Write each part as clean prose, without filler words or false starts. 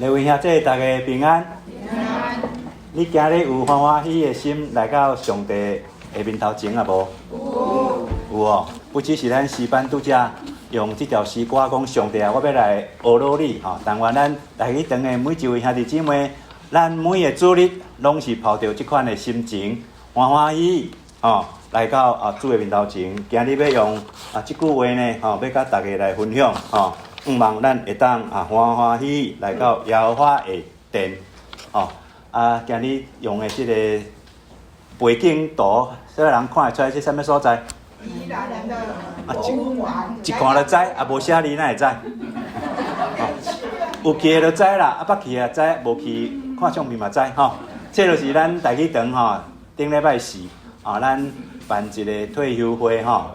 各位兄弟，大家平安。平安。你今日有歡歡喜的心來到上帝的面頭前啊無？有。有哦，不只是咱詩班拄才用這條詩歌講上帝啊，我欲來學落你吼。但願咱大家堂的每一位兄弟姊妹，咱每个主日攏是抱著這款的心情，歡歡喜喜吼來到主的面頭前。今日欲用這句話呢，吼，欲佮大家來分享吼。向望咱會當歡歡喜喜來到耶和華的殿，吼啊！今日用的這个背景圖，啥物人看會出來這啥物所在？宜蘭的博物館。一看就知，啊無寫字哪會知？有去的就知啦，啊捌去也知，無去看相片嘛知吼。這就是咱大氣堂吼，頂禮拜四啊，咱辦一个退休會吼。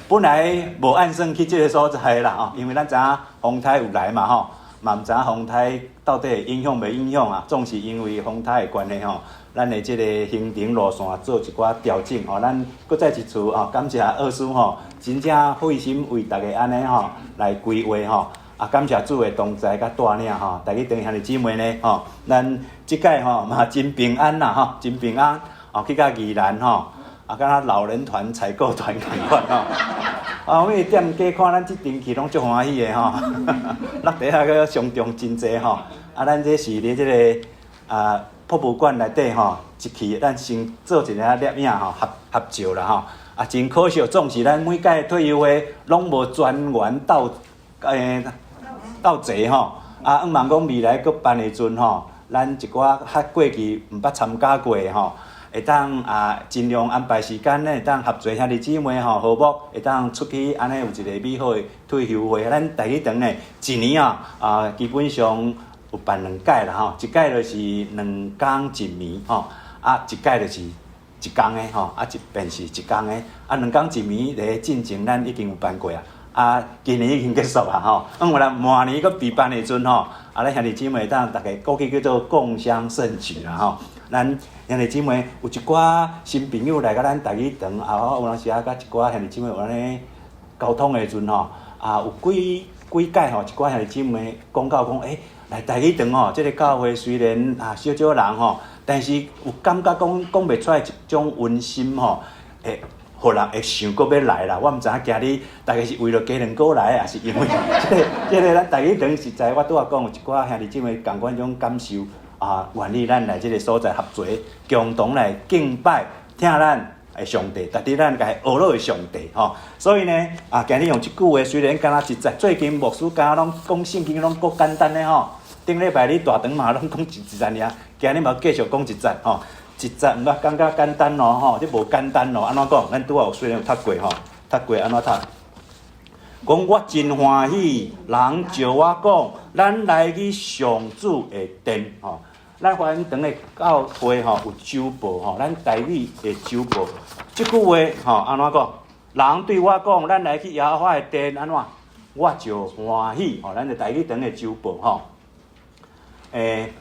本來無按算去這个所在啦，吼，因為咱知影風颱有來嘛，吼，嘛毋知影風颱到底會影響袂影響啊。總是因為風颱的關係吼，咱的這个行程路線做一寡調整吼。咱閣再一次啊，感謝二師吼，真正費心為大家按呢吼來規劃吼。啊，感謝主的同在佮帶領吼，大家堂兄弟姊妹呢吼，咱這擺吼嘛真平安啦吼，真平安哦，去到宜蘭吼。啊，敢若老人團採購團仝款吼，啊，阮店家看咱這陣去攏足歡喜的吼，落地下閣商場真濟吼，啊，咱這是佇這个博物館內底吼，一去咱先做一个攝影吼，合合照啦吼，啊，真可惜，總是咱每屆退休會攏無專員到齊吼，啊，向望講未來閣辦的時陣吼，咱一寡較過去毋捌參加過的吼，會當啊，盡量安排時間咧，會當合齊兄弟姊妹吼，和睦，會當出去按呢有一个美好的退休會。咱大氣堂呢，一年啊，基本上有辦兩屆啦吼，一屆就是2工一暝吼，啊，一屆就是一工的吼，啊，一便是一工的，啊，2工一暝咧進前咱已經有辦過啊，啊，今年已經結束啊吼，嗯，有啦，明年閣備辦的時陣吼，啊，咱兄弟姊妹會當逐家過去叫做共襄盛舉啦吼。咱兄弟姊妹有一寡新朋友來佮咱大氣堂，啊，我有當時啊，佮一寡兄弟姊妹有按呢溝通的時陣吼，啊，有幾幾擺吼，一寡兄弟姊妹講到講，欸，來大氣堂吼，這个教會雖然啊少少人吼，但是有感覺講講袂出來一種溫馨吼，會予人會想閣欲來啦。我毋知影今日大家是為著雞卵糕來，抑是因為這个咱大氣堂實在，我拄仔講有一寡兄弟姊妹仝款種感受。啊，願意咱來這个所在合齊，共同來敬拜，聽咱的上帝，值得咱共伊學落的上帝吼。所以呢，啊，今日用這句話，雖然敢若一節，最近牧師敢若攏講聖經攏閣簡單的吼。頂禮拜你大堂嘛攏講一一節爾，今日嘛繼續講一節吼。一節毋捌感覺簡單哦吼，這無簡單哦。按怎講？咱拄仔有雖然有讀過吼，讀過按怎讀？講我真歡喜，人召我講，咱來去上主的殿吼。咱華恩堂的教會吼有週報吼，咱台語的週報。這句話吼按怎講？人對我講，咱來去耶和華的殿按怎？我就歡喜吼。咱的台語堂的週報吼。欸，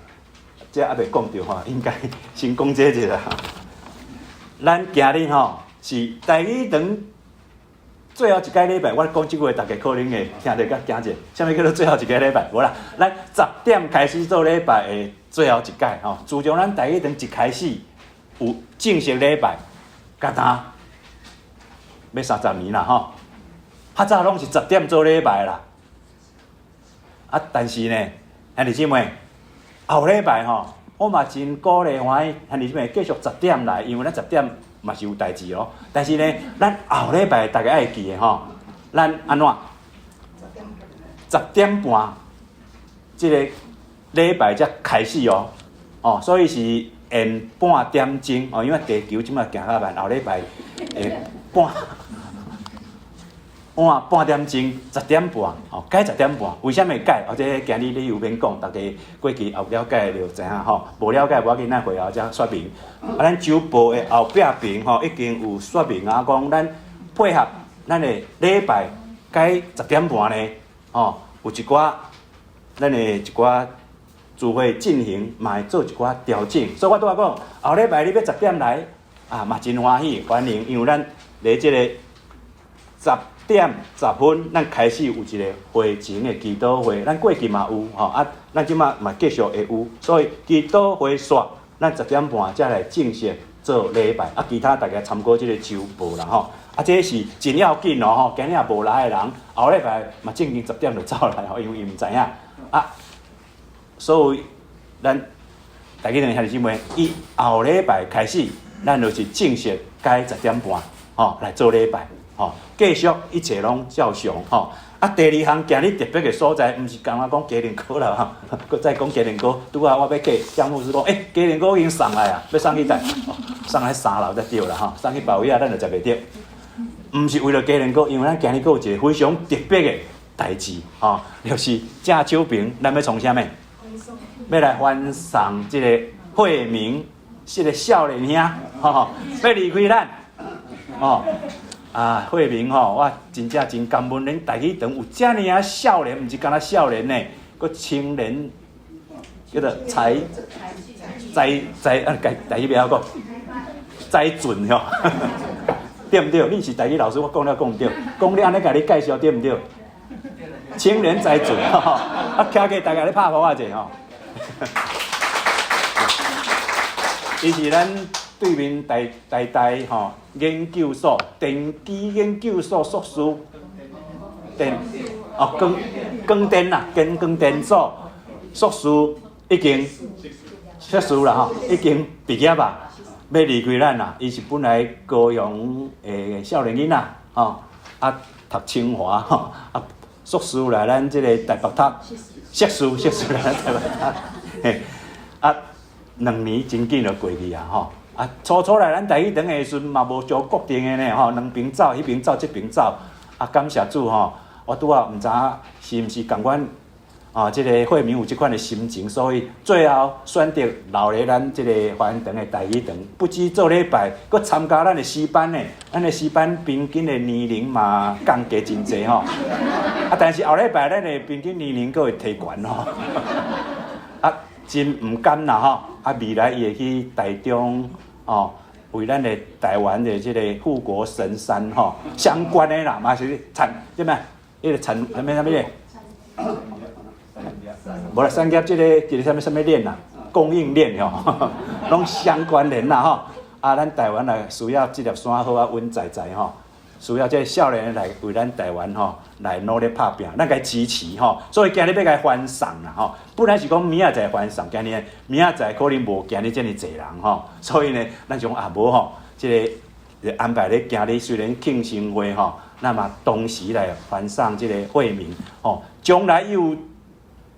這猶未講著吼，應該先講這一下。咱今日吼是台語堂最後一擺禮拜，我講這句話，大家可能會聽著較驚者。啥物叫做最後一个禮拜？無啦，咱十點開始做禮拜的最後一擺吼。自從咱台語堂一開始有正式禮拜，甲今欲30年啦吼。較早攏是十點做禮拜啦。啊，但是呢，兄弟姊妹，後禮拜吼，我嘛真鼓勵歡喜兄弟姊妹繼續十點來，因為咱十點嘛是有代誌哦，但是呢，咱後禮拜大家愛記的吼，咱按怎？十點半，這个禮拜才開始哦，哦，所以是延半點鐘哦，因為地球這擺行較慢，後禮拜會半。晚半點鐘，十點半，哦，改十點半，為啥物改？哦，這今日你有免講，大家過去也有了解就知影吼，無了解無要緊，咱會後才說明。啊，咱週報的後壁邊吼已經有說明啊，講咱配合咱的禮拜改十點半呢，吼，有一寡咱的一寡聚會進行嘛會做一寡調整。所以我拄仔講，後禮拜你欲十點來啊，嘛真歡喜歡迎，因為咱佇這个十點十分，咱開始有一個會前的祈禱會，咱過去嘛有吼啊，咱這馬嘛繼續會有，所以祈禱會煞，咱10點半才來正式做禮拜，啊，其他大家參考這個週報啦吼。啊，這是真要緊哦吼，今日若無來的人，後禮拜嘛正經十點就走來吼，因為伊毋知影啊。所以咱大家兄弟姊妹，伊後禮拜開始，咱就是正式改十點半吼來做禮拜吼，繼續一切攏照常吼。啊，第二項今日特別的所在，毋是干焦講雞卵糕啦吼，閣再講雞卵糕，拄仔我欲過江牧師講，欸，雞卵糕已經送來啊，欲送去佗？送來三樓才對啦吼，送去別位啊，咱就食袂著。毋是為了雞卵糕，因為咱今日閣有一個非常特別的代誌吼，就是正手爿，咱欲創啥物？欲來歡送這個惠明，這個少年兄，吼，欲離開咱，哦。啊，惠明吼，我真正真感恩，恁台語堂有遮爾仔少年，毋是干焦少年呢，閣青年叫做才才才啊，台台語袂曉講，才俊吼，對毋對？你是台語老師，我講了講毋對，講你按呢共你介紹對毋對？青年才俊，啊，徛起大家咧拍鼓仔者吼。伊是咱對面台台大吼研究所電機研究所碩士，電哦光光電啦，跟光電所碩士已經碩士啦吼，已經畢業啊，欲離開咱啦。伊是本來高雄的少年囡仔吼，啊讀清華吼，啊碩士來咱這個台北讀，碩士碩士來咱台北讀，嘿啊。兩年真緊就過去啊！吼啊，初初來咱台語堂的時陣嘛無做固定的呢，吼，兩邊走，彼邊走，這邊走。啊，感謝主吼，我拄仔毋知影是毋是仝款啊，這个惠明有這款的心情，所以最後選擇留佇咱這個華園堂的台語堂，不止做禮拜，閣參加咱的詩班呢。咱的詩班平均的年齡嘛降低真濟吼。啊，但是後禮拜咱的平均年齡閣會提懸吼。啊，真毋甘啦吼！啊，未來伊會去台中哦，為咱的台灣的這個護國神山吼相關的啦，嘛是產啥物？彼個產啥物啥物咧？無啦，產業這个這个啥物啥物鏈啦，供應鏈吼，攏相關聯啦吼。啊，咱台灣來需要這粒山好啊穩在在吼。需要這个少年來為咱台灣吼來努力拍拚，咱共支持吼。所以今日欲共歡送啦吼。本來是講明仔載歡送，今日明仔載可能無今日遮爾濟人吼。所以呢，咱就講啊無吼，這个安排咧今日雖然慶生會吼，那麼同時來歡送這個惠明吼。將來伊有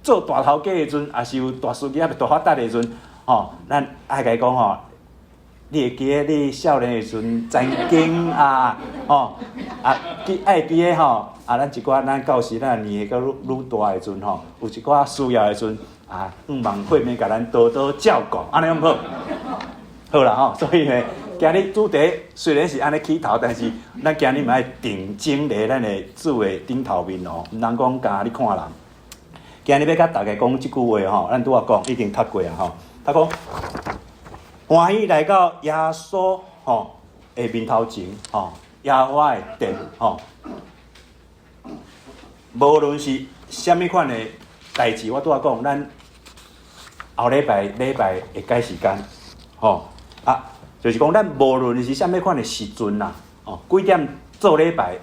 做大頭家的時陣，抑是有大事業、大發達的時陣吼，咱愛共伊講吼。你會記得你少年的時陣，曾經啊，吼啊記愛記得吼啊，咱一寡咱到時咱年紀閣愈愈大的時陣吼，有一寡需要的時陣啊，向望惠明共咱多多照顧，按呢好毋好？好啦吼，所以呢，今日主題雖然是按呢起頭，但是咱今日嘛愛定睛佇咱的主的頂頭面哦，毋通講干焦咧看人。今日欲共大家講這句話吼，咱拄仔講已經讀過啊吼，他講。歡喜來到耶穌吼的面頭前吼，耶和華的殿吼，無論是啥物款的代誌，我拄仔講，咱後禮拜禮拜會改時間吼啊，就是講咱無論是啥物款的時陣啦，哦，幾點做禮拜，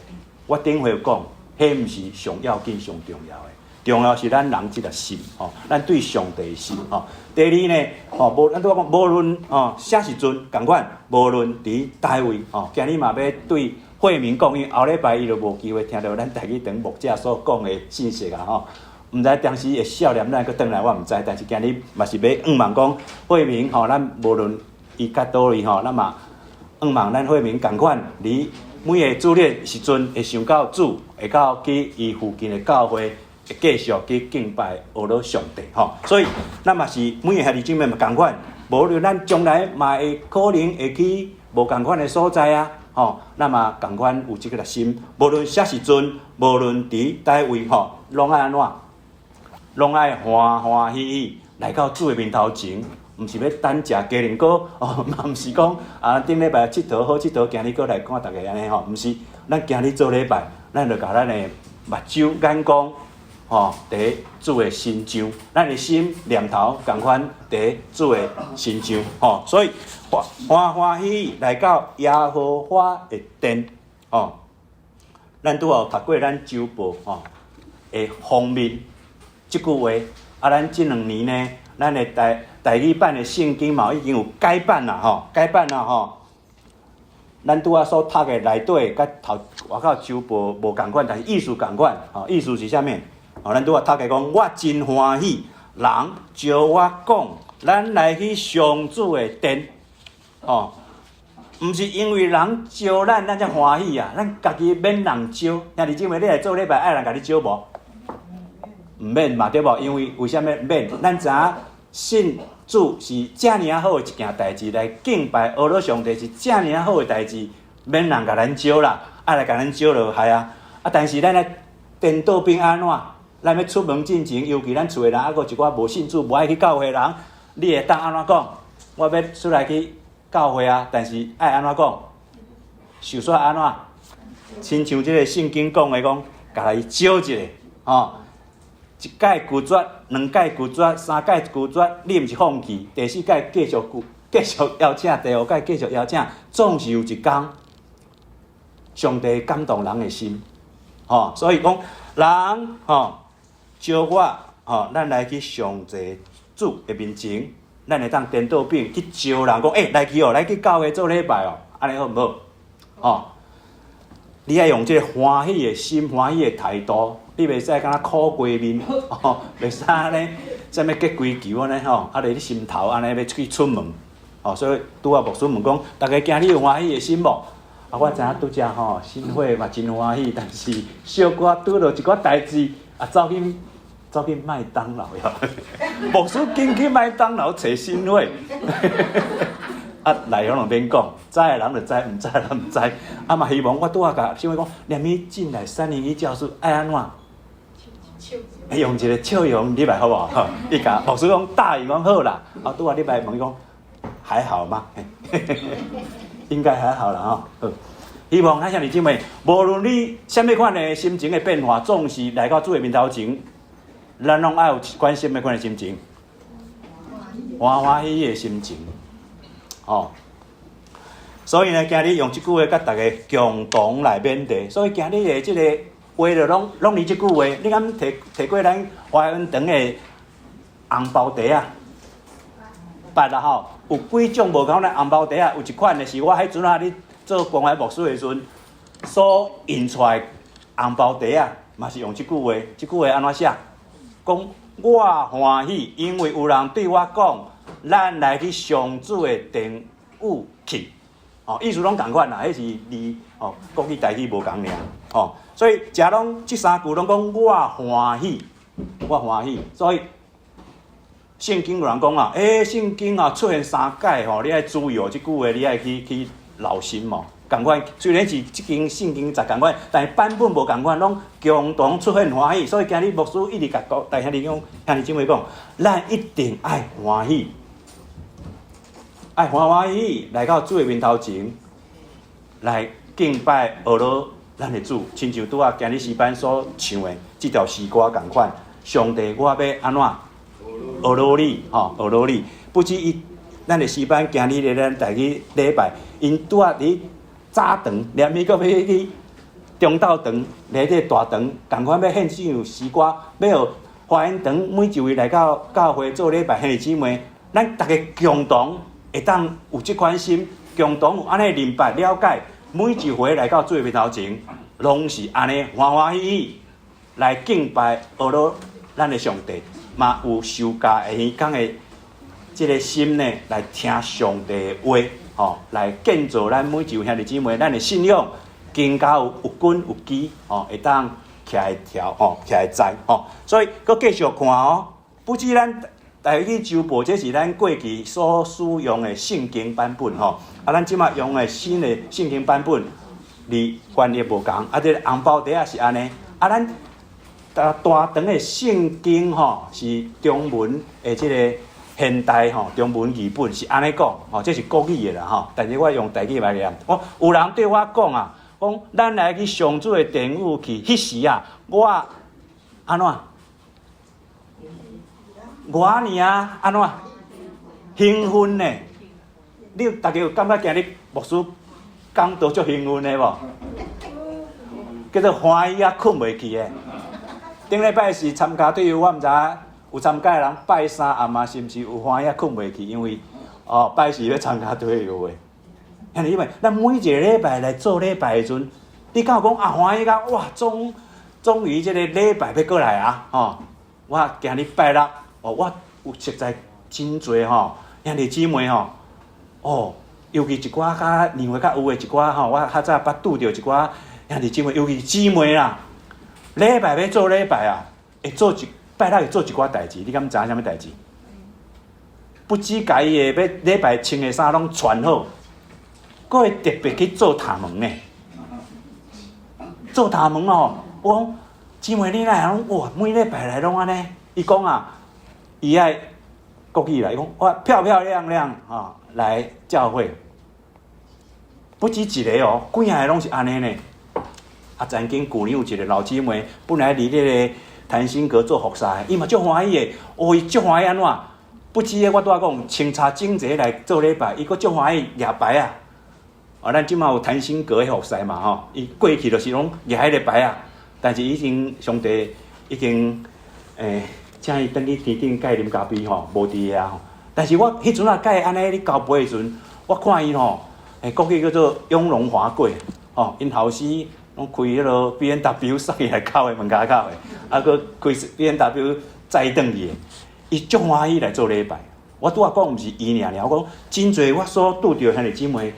我頂回講，彼毋是上要緊、上重要的。重要是咱人這個心吼，咱對上帝的心吼。第二呢，吼，無咱拄仔講，無論吼啥時陣仝款，無論佇佗位吼，今日嘛欲對惠明講，因為後禮拜伊就無機會聽著咱台語堂牧者所講的信息啊吼。毋知當時會少年咱閣轉來，我毋知，但是今日嘛是欲向望講惠明吼，咱無論伊佇佗位吼，咱嘛向望咱惠明仝款，佇每個主日時陣會想到主，會到去伊附近的教會。會繼續去敬拜阿羅上帝吼，所以咱嘛是每个兄弟姊妹嘛仝款，無論咱將來嘛會可能會去無仝款的所在啊，吼，咱嘛仝款有這个心，無論啥時陣，無論佇佗位吼，攏愛按怎，攏愛歡歡喜喜來到主的面頭前，毋是欲等食雞卵糕哦，嘛毋是講啊頂禮拜𨑨迌好𨑨迌，今日閣來看逐家按呢吼，毋是，咱今日做禮拜。咱就共咱的目睭眼光，吼，佇主的身上，咱的心念頭仝款佇主的身上，吼，所以歡歡歡喜喜來到耶和華的殿，吼，咱拄仔有讀過咱週報吼的封面這句話，啊，咱這兩年呢，咱的台台語版的聖經嘛已經有改版啦，吼，改版啦，吼。咱拄仔所讀的內底，佮頭外口週報無仝款，但是意思仝款，吼，意思是啥物？吼，咱拄仔讀的講，我真歡喜，人招我講，咱來去上主的殿，吼，毋是因為人招咱，咱才歡喜啊！咱家己免人招，兄弟姊妹，你來做禮拜愛人共你招無？毋免嘛，對無？因為為啥物免？咱知影信主是遮爾仔好的一件代誌，來敬拜阿羅上帝是遮爾仔好的代誌，免人共咱招啦，愛來共咱招就害啊！啊，但是咱來顛倒變按怎？咱欲出門進前，尤其咱厝的人，猶閣有一寡無信主、無愛去教會的人，你會當按怎講？我欲出來去教會啊，但是愛按怎講？首先按怎？親像這个聖經講的講，共伊招一下，吼。一擺拒絕，兩擺拒絕，三擺拒絕，你毋是放棄，第四擺繼續拒，繼續邀請，第五擺繼續邀請，總是有一工，上帝感動人的心，吼，所以講人吼招我吼，咱來去上濟主的面前，咱會當顛倒變去招人講，欸，來去哦，來去教會做禮拜哦，按呢好毋好？吼，你愛用這个歡喜的心、歡喜的態度。你袂使敢若苦瓜面，吼，袂使按呢，啥物結規球按呢吼，啊，咧你心頭按呢欲去出門，吼，所以拄仔牧師問講，逐家今日有歡喜的心無？啊，我知影拄才吼，新會嘛真歡喜，但是小可拄著一寡代誌，啊，走去麥當勞呀，牧師緊去麥當勞揣新會。啊，內容攏免講，知的人就知，毋知的人毋知。啊嘛，希望我拄仔共新會講，連伊進來三年級教師愛按怎？用一个笑容入來好無？伊共牧師講答應講好啦。啊，拄仔禮拜問伊講還好嗎？應該還好啦吼。好，希望咱兄弟姊妹，無論你啥物款的心情的變化，總是來到主的面頭前，咱攏愛有一款啥物款的心情，歡歡喜喜的心情。哦，所以呢，今日用這句話佮逐家共同來勉勵。所以今日的這个話就攏攏佇這句話，你敢提提過咱華恩堂的紅包袋仔？捌啦吼，有幾種無仝款的紅包袋仔，有一款的是我彼陣仔咧做關懷牧師的時陣所印出來紅包袋仔，嘛是用這句話。這句話按怎寫？講我歡喜，因為有人對我講，咱來去上主的殿宇去。哦，意思攏仝款啦，彼是字哦，國語台語無仝爾吼，所以遮攏這三句攏講我歡喜，我歡喜。所以聖經有人講啊，欸，聖經啊出現三擺吼，你愛注意哦，這句話你愛去去留心哦。仝款雖然是這間聖經節仝款，但是版本無仝款，攏共同出現歡喜。所以今日牧師一直共講，大兄弟講，兄弟姊妹講，咱一定愛歡喜。愛歡歡喜喜來到主的面頭前，來敬拜阿羅咱的主，親像拄仔今日詩班所唱的這條詩歌仝款。上帝，我欲按怎？阿羅你，吼，阿羅你。不止伊，咱的詩班今日咧，咱台語禮拜，𪜶拄仔佇早堂，連伊閣欲去中晝堂，咧這個大堂，仝款欲獻唱詩歌，欲予華恩堂每一位來到教會做禮拜兄弟姊妹，咱逐家共同會當有這款心，共同有按呢明白了解，每一回來到主的面頭前，攏是按呢歡歡喜喜來敬拜阿羅咱的上帝，嘛有受教會耳孔的這个心呢，來聽上帝的話，吼，來建造咱每一位兄弟姊妹，咱的信仰更加有有根有基，吼，會當徛會牢，吼，徛會在，吼。所以，閣繼續看哦，不止咱台語週報，這是咱過去所使用的聖經版本，吼。啊，咱這馬用的新的聖經版本，字翻譯無仝，啊，這个紅包袋仔是按呢，啊，咱大大長的聖經吼是中文的這个現代吼中文譯本是按呢講，吼，這是國語的啦吼，但是我用台語來念。我有人對我講啊，講咱來去上主的殿宇去，彼時啊，我按怎？我爾啊，按怎？興奮呢？你逐家有感覺今日牧師講道足興奮的無？叫做歡喜啊，睏袂去的。頂禮拜是參加隊友，我毋知影有參加的人拜三暗啊，是毋是有歡喜啊，睏袂去？因為哦，拜四欲參加隊友的。兄弟姊妹，咱每一個禮拜來做禮拜的時陣，你敢有講啊歡喜甲哇，終於這個禮拜欲過來啊！吼，我今日拜六哦，我有實在真濟吼，兄弟姊妹吼，哦，尤其一寡較年歲較有的一寡吼，我較早捌拄著一寡兄弟姊妹，尤其姊妹啦，禮拜欲做禮拜啊，會做一拜六會做一寡代誌，你敢知影啥物代誌？不止共伊的欲禮拜穿的衫攏穿好，閣會特別去做頭毛呢。做頭毛哦，我講姊妹你哪會攏哇，每禮拜來攏按呢？伊講啊，伊愛國語啦，伊講我漂漂亮亮啊來教會，不止一個哦，幾仔个攏是按呢呢。啊，曾經舊年有一個老姊妹，本來佇這個談心閣做服侍，伊嘛足歡喜的，哦，伊足歡喜按怎？不止我拄仔講穿插整齊來做禮拜，伊閣足歡喜舉牌仔。啊，咱這馬有談心閣的服侍嘛吼，伊過去就是攏舉彼个牌仔，但是已經上帝已經請伊轉去天頂共伊啉咖啡吼，無佇遐吼。但是我彼陣啊，共伊按呢咧交杯的時陣，我看伊吼，國語叫做雍容華貴，吼，𪜶後生攏開彼囉 BMW 送伊來教會門跤口的，啊，閣開 BMW 載轉去的，伊足歡喜來做禮拜。我拄仔講毋是伊爾爾，我講真濟我所拄著兄弟姊妹，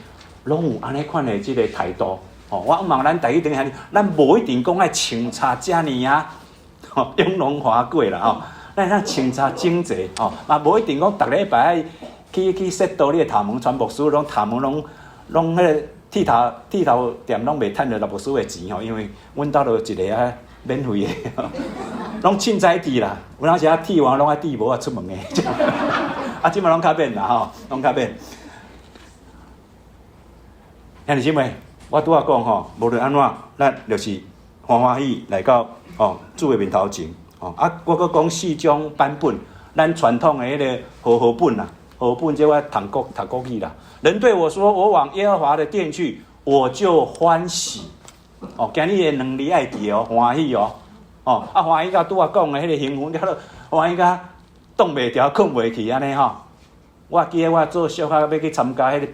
攏有按呢款的這個態度。吼，我向望咱台語頂兄弟，咱無一定講愛穿插遮爾啊，吼，雍容華貴啦吼，咱會當穿插整齊吼，嘛無一定講逐禮拜愛去洗刀你的頭毛，傳牧師攏頭毛攏攏彼個剃頭剃頭店攏袂趁著牧師的錢吼，因為阮兜就一个啊免費的，攏凊彩剃啦，有當時啊剃完攏愛戴帽仔出門的，啊，這馬攏較免啦吼，攏較免。兄弟姊妹，我拄仔講吼，無論按怎，咱就是歡歡喜來到吼主的面頭前吼。啊，我閣講四種版本，咱傳統的彼个和合本啦，和合本這我讀國語啦。人對我說：“我往耶和華的殿去，我就歡喜。”哦，今日的兩字愛記哦，歡喜哦，哦，啊歡喜甲拄仔講的彼个興奮，了歡喜甲擋袂牢，睏袂去按呢吼。我記得我做小可欲去參加彼个。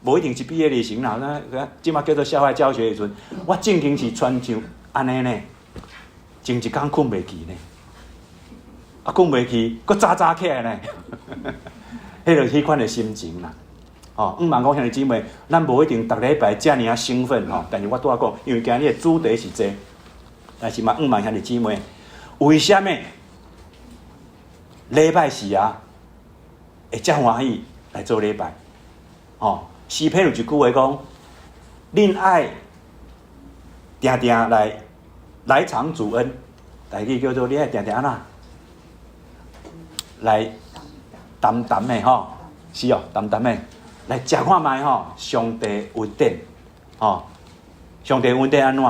無一定是畢業旅行啦，那這馬叫做校外教學的時陣，我正經是穿像按呢呢，前一工睏袂去呢，啊睏袂去，閣早早起來呢，彼就是彼款的心情啦。哦，向望講兄弟姊妹，咱無一定逐禮拜遮爾仔興奮吼，但是我拄仔講，因為今日的主題是這，但是嘛，向望兄弟姊妹，為啥物禮拜四啊會遮歡喜來做禮拜？哦。詩篇有一句話講：恁愛定定來嘗主恩，台語叫做你愛定定按怎來澹澹的吼，是哦，澹澹的來食看覓吼，上帝恩典，吼，上帝恩典按怎？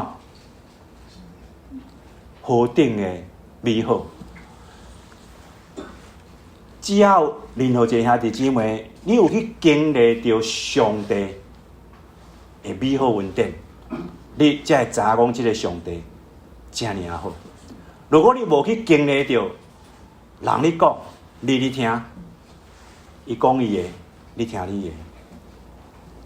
何等的美好！只要任何一个兄弟姊妹，你有去經歷著上帝的美好恩典，你才會知影講這个上帝遮爾仔好。如果你無去經歷著，人咧講，你咧聽，伊講伊的，你聽你的。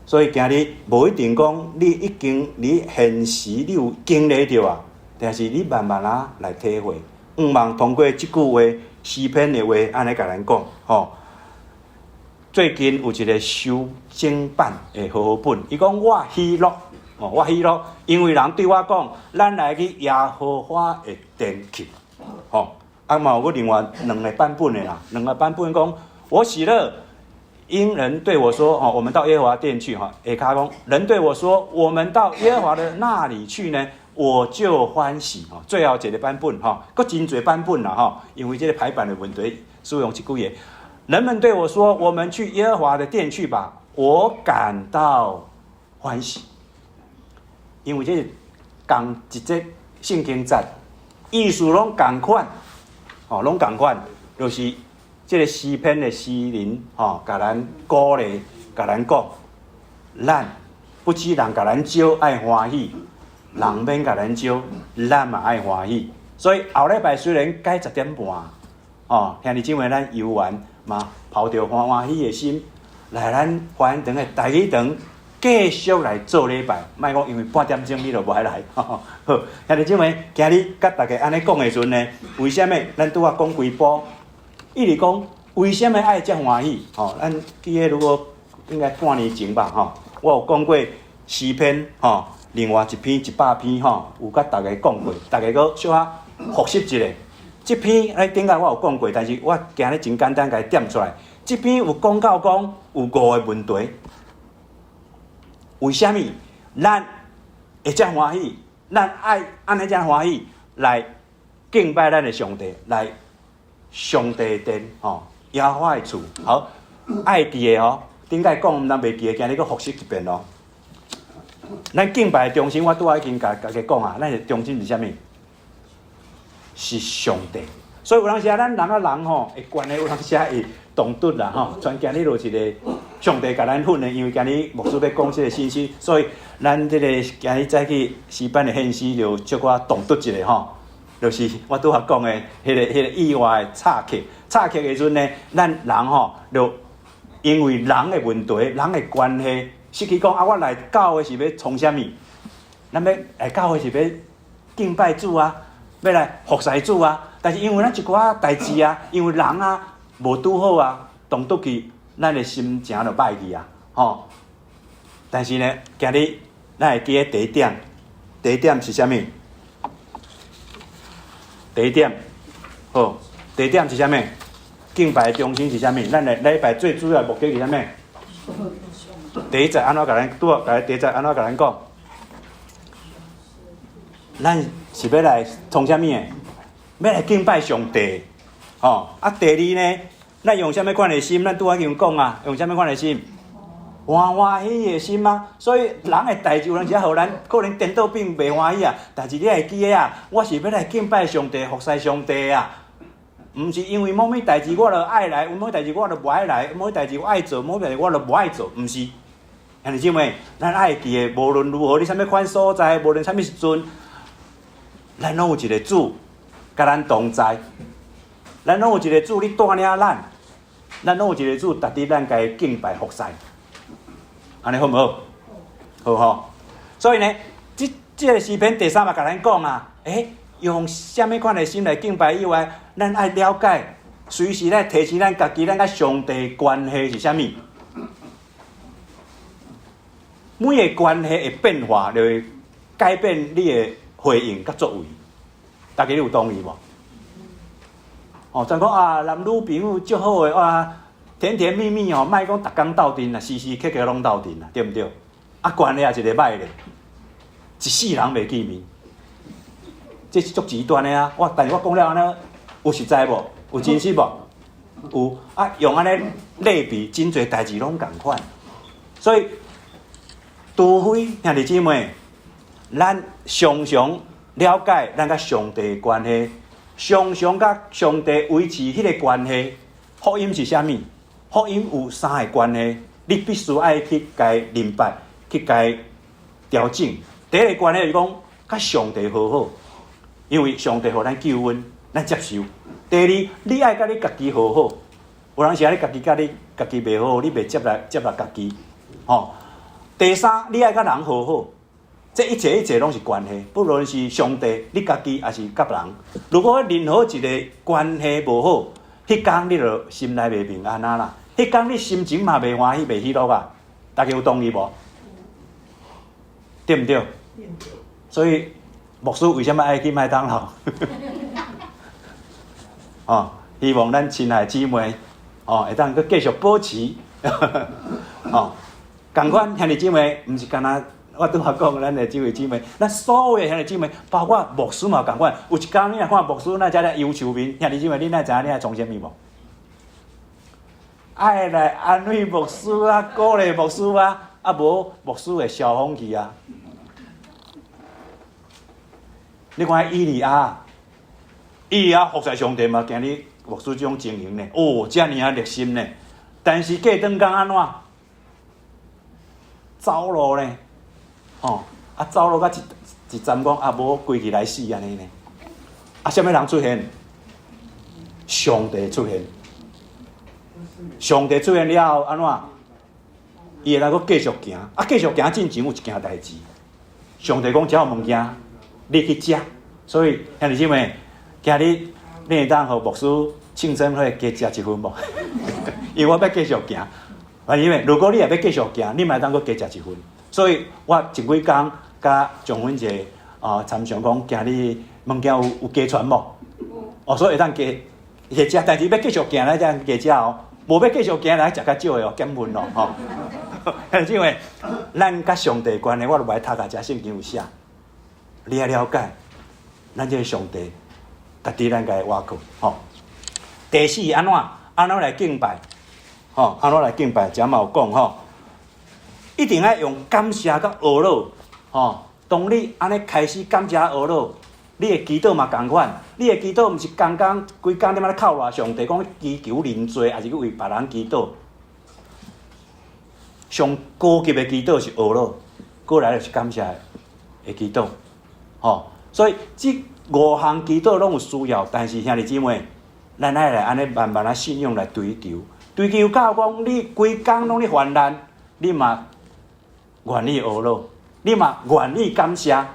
所以今日無一定講你已經你現時你有經歷著啊，但是你慢慢仔來體會。向望通過這句話，詩篇的話，按呢共咱講，吼。最近有一个修正版的和合本，伊講我喜樂，哦，我喜樂，因為人對我講，咱來去耶和華的殿去，吼。啊嘛有閣另外兩个版本的啦，兩个版本講，我喜樂，因人對我說，哦，我們到耶和華殿去，哈，下跤講，人對我說，我們到耶和華的那裡去呢，我就歡喜，吼。最後一个版本，吼，閣真濟版本啦，吼，因為這个排版的問題，使用這幾个。人們對我說：“我們去耶和華的殿去吧。”我感到歡喜。因為這是仝一節聖經節，意思攏仝款，吼，攏仝款，就是這个詩篇的詩人吼，共咱鼓勵，共咱講，咱不止人共咱招愛歡喜，人免共咱招，咱嘛愛歡喜。所以後禮拜雖然改10點半，吼，兄弟姊妹咱遊園嘛，抱著歡歡喜的心來咱華嚴堂的台語堂繼續來做禮拜。莫講因為半點鐘你就無愛來，好，兄弟姊妹，今日佮大家按呢講的時陣呢，為啥物咱拄仔講幾步？一直講為啥物愛遮歡喜？吼，咱記得如果應該半年前吧，吼，我有講過詩篇，吼，另外一篇100篇，吼，有佮大家講過，大家閣小可複習一下。這篇咧頂下我有講過，但是我今日真簡單共伊點出來。這篇有講到講有五个問題，為啥物咱會遮歡喜？咱愛按呢遮歡喜來敬拜咱的上帝，來上帝的殿，吼，耶和華的厝。好，愛記的哦，頂擺講毋通袂記得，今日閣複習一遍哦。咱敬拜的中心，我拄仔已經共大家講啊，咱的中心是啥物？是上帝。所以有當時啊，咱人佮人吼，的關係有當時啊會動突啦吼。像今日就一个上帝共咱訓練，因為今日牧師欲講這个信息，所以咱這个今日早起詩班的獻詩就小可動突一下吼。就是我拄仔講的彼个意外的插曲，插曲的時陣呢，咱人吼就因為人的問題、人的關係，失去講啊，我來教會是欲創啥物？咱欲來教會是欲敬拜主啊，欲來服侍主啊。但是因為咱一寡代誌啊，因為人啊無拄好啊，動突去，咱的心情就歹去啊，吼。但是呢，今日咱會記得第一點，第一點是啥物？第一點，好，第一點是啥物？敬拜的中心是啥物？咱來禮拜最主要的目的是啥物？第一節按怎共咱拄仔共第一節按怎共咱講？咱是欲來創啥物的？欲來敬拜上帝，吼！啊，第二呢，咱用啥物款的心？咱拄仔已經講啊，用啥物款的心？歡歡喜喜的心啊！所以人的代誌有當時予咱可能顛倒變袂歡喜啊。但是你會記得啊，我是欲來敬拜上帝、服侍上帝啊！毋是因為某物代誌我就愛來，某物代誌我就無愛來，某物代誌我愛做，某物代誌我就無愛做，毋是。兄弟姊妹，咱愛記得，無論如何，你啥物款所在，無論啥物時陣，咱攏有一个主佮咱同在，咱攏有一个主咧帶領咱，咱攏有一个主值得咱共伊敬拜服侍。按呢好毋好？好吼。所以呢，這个詩篇第三節共咱講啊，用啥物款的心來敬拜以外，咱愛了解，隨時來提醒咱家己，咱佮上帝關係是啥物。每个關係會變化，就會改變你的回應佮作為。大家你有同意無？哦，像講啊，男女朋友足好的哇，甜甜蜜蜜哦，莫講逐工鬥陣啦，時時刻刻攏鬥陣啦，對毋對？啊，關係也一个歹咧，一世人袂見面，這是足極端的啊！我但是我講了按呢，有實在無？有真實無？有啊，用按呢類比，真濟代誌攏仝款。所以，除非兄弟姊妹，咱常常了解咱佮上帝的關係，常常佮上帝維持彼个關係。福音是啥物？福音有三个關係，你必須愛去共伊明白，去共伊調整。第一个關係是講佮上帝和好，因為上帝予咱救恩，咱接受。第二，你愛佮你家己和好，有當時啊，你家己佮你家己袂好，你袂接納家己，吼。第三，你愛佮人和好，這一切一切攏是關係，不論是上帝、你家己，抑是佮人。如果任何一个關係無好，彼工你就心內袂平安啊啦，彼工你心情嘛袂歡喜、袂喜樂啊。大家有同意無？對毋對？所以牧師為啥物愛去麥當勞？哦，希望咱親愛姊妹哦，會當閣繼續保持哦。仝款兄弟姊妹，毋是干焦我拄仔講咱的這位姊妹，咱所有的兄弟姊妹，包括牧師嘛仝款。有一工你若看牧師那遮咧憂愁面，兄弟姊妹，你哪知影你愛創啥物無？愛來安慰牧師啊，鼓勵牧師啊，啊無牧師會消風去啊。你看以利亞，以利亞服侍上帝嘛，今日牧師這種情形呢，哦，遮爾仔熱心呢。但是過轉工按怎？走路呢？吼，啊走路到一一站講啊，無規氣來死按呢呢。啊，啥物人出現？上帝出現。上帝出現了後，按怎？伊會當閣繼續行。啊，繼續行進前有一件代誌。上帝講，遮有物件，你去食。所以兄弟姊妹，今日你會當予牧師慶生會加食一份無？因為我欲繼續行。啊，因為如果你也欲繼續行，你嘛會當閣加食一份。所以我前幾工佮張芬姐啊參詳講，今日物件有加傳無？哦，所以會當加加食，但是欲繼續行來才加食哦。無欲繼續行來食較少的哦，減份咯，吼。因為咱佮上帝關係，我都無愛讀共遮聖經有寫。你愛了解，咱這个上帝，值得咱共伊倚靠，吼。第四，按怎按怎來敬拜？吼，按怎來敬拜？遮嘛有講吼，一定愛用感謝佮呵咾，吼。當你按呢開始感謝呵咾，你的祈禱嘛仝款，你的祈禱毋是工工規工踮咧哭賴上帝，講祈求認罪，抑是去為別人祈禱。上高級的祈禱是呵咾，過來就是感謝的祈禱，吼。所以這五項祈禱攏有需要，但是兄弟姊妹，咱愛來按呢慢慢仔信仰來追求，追求到講你規工攏咧患難，你嘛願意呵咾，你嘛願意感謝。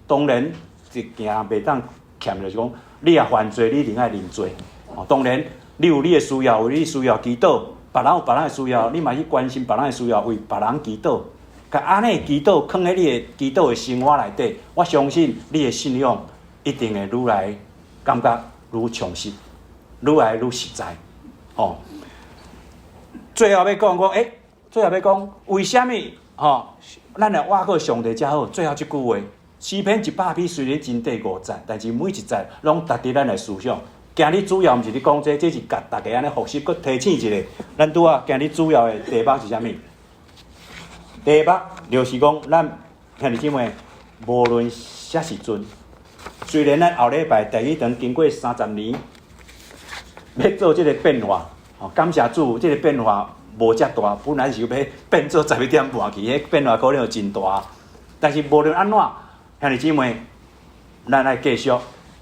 當然，一件袂當欠就是講，你若犯罪，你一定愛認罪。哦，當然，你有你的需要，有你需要祈禱，別人有別人的需要，你嘛去關心別人的需要，為別人祈禱。共按呢祈禱，囥佇你的祈禱的生活內底，我相信你的信仰一定會愈來感覺愈充實，愈來愈實在。吼，最後欲講講，欸，最後欲講，為啥物吼？咱來倚靠上帝才好。最後這句話，詩篇100篇雖然真短五節，但是每一節攏值得咱來思想。今日主要毋是咧講這個，這是共大家按呢複習，閣提醒一下。咱拄仔今日主要的題目是啥物？題目就是講，咱兄弟姊妹，無論啥時陣，雖然咱後禮拜台語堂經過30年，欲做這个變化，吼，感謝主，這个變化無遮大，本來是欲變做11點半去，彼變化可能真大。但是無論按怎，兄弟姊妹，咱愛繼續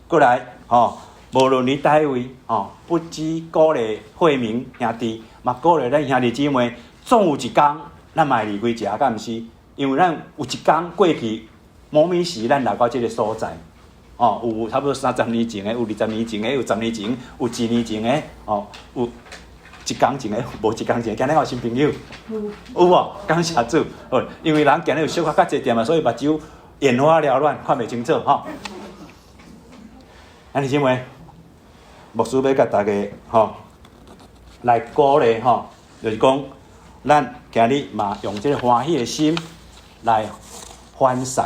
過來，吼，無論佇佗位，吼，不只鼓勵慧明兄弟，嘛鼓勵咱兄弟姊妹，總有一工，咱嘛會離開遮，敢毋是？因為咱有一工過去，某物時咱來到這个所在，哦，有差不多30年前的，有20年前的，有10年前，有一年前的，哦，有一工前的，無一工前的。今日有新朋友，有無？感謝主，好，因為人今日有小可較濟點仔，所以目睭眼花繚亂，看袂清楚，吼。兄弟姊妹，牧師欲共大家吼來鼓勵吼，就是講咱今日嘛用這个歡喜的心來歡送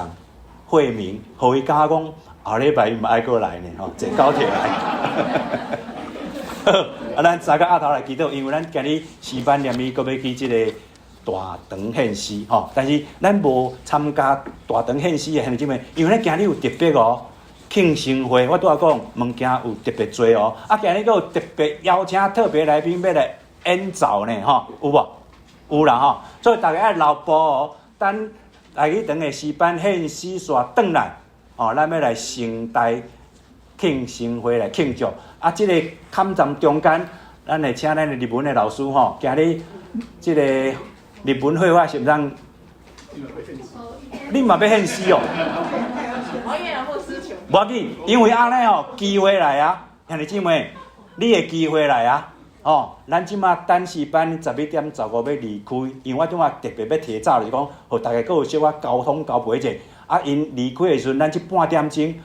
慧明，予伊感覺講後禮拜伊嘛愛閣來呢，吼，坐高鐵來。啊，咱三個額頭來祈禱，因為咱今日詩班連伊閣欲去這个大堂獻詩吼，但是咱無參加大堂獻詩的兄弟姊妹，因為咱今日有特別哦。慶生會，我拄仔講物件有特別濟哦，啊，今日閣有特別邀請特別來賓欲來演奏呢，吼，有無？有啦吼，所以大家愛留步哦，等台語堂的詩班獻詩煞轉來，哦，咱欲來盛大慶生會來慶祝。啊，這个坎站中間，咱會請咱的日文的老師吼，今日這个日文會話是毋通？你嘛欲獻詩哦？無要緊，因為按呢吼，機會來啊，兄弟姊妹，你的機會來啊，吼，咱這馬等詩班11點15欲離開，因為我這馬特別欲提早，就是講，予大家閣有小可溝通交陪者。啊，𪜶離開的時陣，咱這半點鐘，予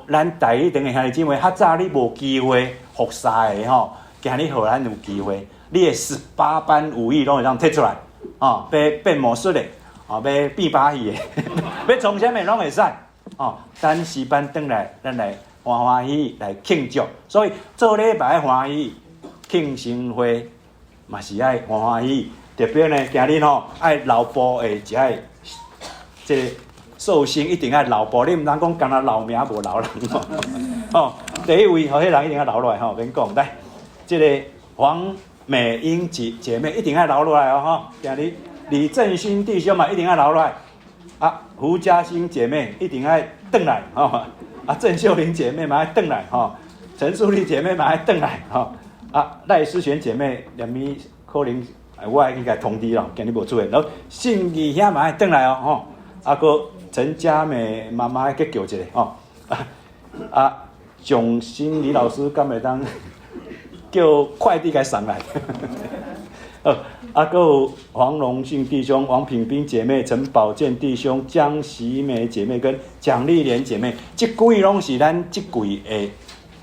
咱台語堂的兄弟姊妹，較早你無機會服侍的吼，今日予咱有機會，你的18般武藝攏會當提出來，哦，欲變魔術的，哦，欲變把戲的，欲創啥物攏會使。哦，等詩班轉來，咱來歡歡喜喜來慶祝。所以做禮拜歡喜，慶生會嘛是愛歡歡喜喜。特別呢，今日吼愛留步的，就愛這個壽星一定愛留步，你毋通講干焦留名無留人吼。吼，第一位吼，彼人一定愛留落來吼，免講。來，這個黃美英姐姐妹一定愛留落來哦吼。今日李振興弟兄嘛一定愛留落來。啊，胡嘉欣姐妹一定愛轉來吼。啊，鄭秀玲姐妹嘛愛轉來吼。陳淑麗姐妹嘛愛轉來吼。啊，賴思璇姐妹連咪可能我愛去共通知咯，今日無出現。然後信義兄嘛愛轉來哦吼。啊，閣陳嘉美媽媽去叫一下吼。啊，蔣新李老師敢會當叫快遞共送來？啊，閣有黃榮信弟兄、王品斌姐妹、陳寶健弟兄、江喜美姐妹跟蔣麗蓮姐妹，這幾位攏是咱這季的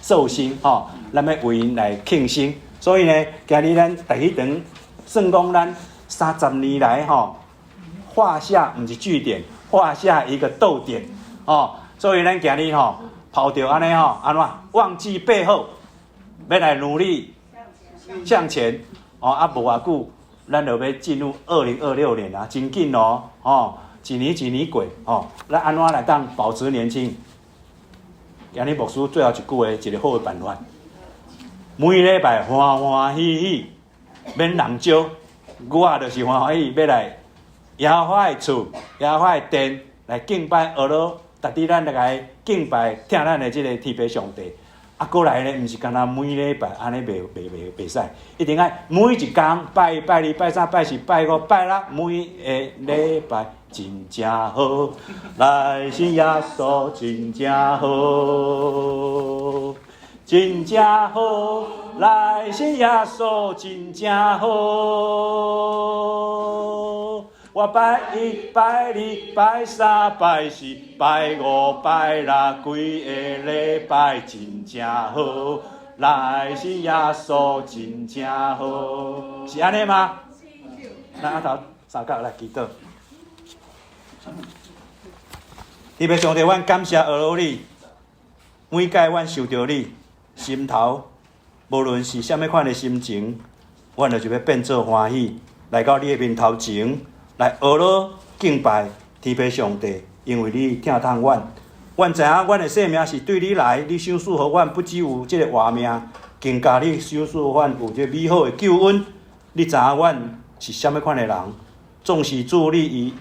壽星吼，咱欲為𪜶來慶生。所以呢，今日咱大喜堂算講咱30年來吼，畫下毋是句點，畫下一個逗點哦。所以咱今日吼，拋著按呢吼，按怎忘記背後，欲來努力向前哦。啊，無偌久，咱就欲進入2026年啊，真緊哦，吼，一年一年過吼，咱按怎來當保持年輕？今日牧師最後一句話，一個好的辦法，每禮拜歡歡喜喜，免人招，我就是歡歡喜喜欲來耶和華的厝、耶和華的殿來敬拜阿羅，值得咱來敬拜、疼咱的這个天父上帝。啊，閣來呢，毋是干焦每禮拜按呢袂袂袂袂使，一定愛每一工拜一、拜二、拜三、拜四、拜五、拜六，每个禮拜真正好，來信耶穌真正好，真正好，來信耶穌真正好。我拜一、拜二、拜三、拜四、拜五、拜六，規個禮拜真正好，來信耶穌真正好，是按呢嗎？咱阿頭三角來祈禱。天父上帝，阮感謝阿羅你，每擺阮想著你，心頭無論是啥物款的心情，阮就欲變做歡喜，來到你的面頭前。來阿羅敬拜天父上帝，因為你疼痛阮。阮知影阮的生命是對你來，你賞賜予阮不只有這個活命，更加你賞賜予阮有這美好的救恩。你知影阮是啥物款的人，縱使主你以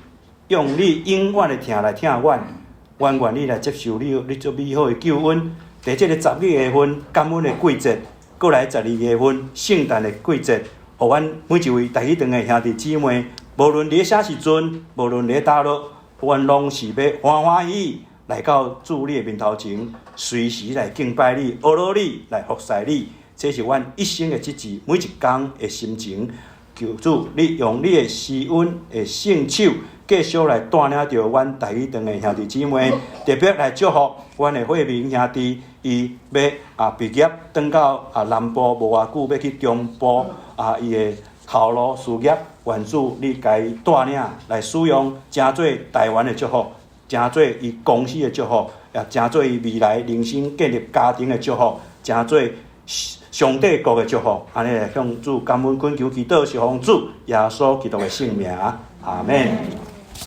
用你永遠的疼來疼阮，阮願意來接受你，你這美好的救恩。佇這個十一月份感恩的季節，閣來十二月份聖誕的季節，予阮每一位大喜堂的兄弟姊妹，無論佇啥時陣，無論佇佗落，阮攏是欲歡歡喜喜來到主你的面頭前，隨時來敬拜你、阿羅你、來服侍你。這是阮一生的志志，每一工的心情。求主，你用你的施恩的聖手，繼續來帶領著阮大喜堂的兄弟姊妹，特別來祝福阮的惠民兄弟，伊欲畢業，轉到南部無偌久，欲去中部伊的頭路事業。願主你共伊帶領來使用，成做台灣的祝福，成做伊公司的祝福，也成做伊未來人生建立家庭的祝福，成做上帝國的祝福。按呢來向主感恩懇求祈禱，是奉主耶穌基督的聖名，阿門。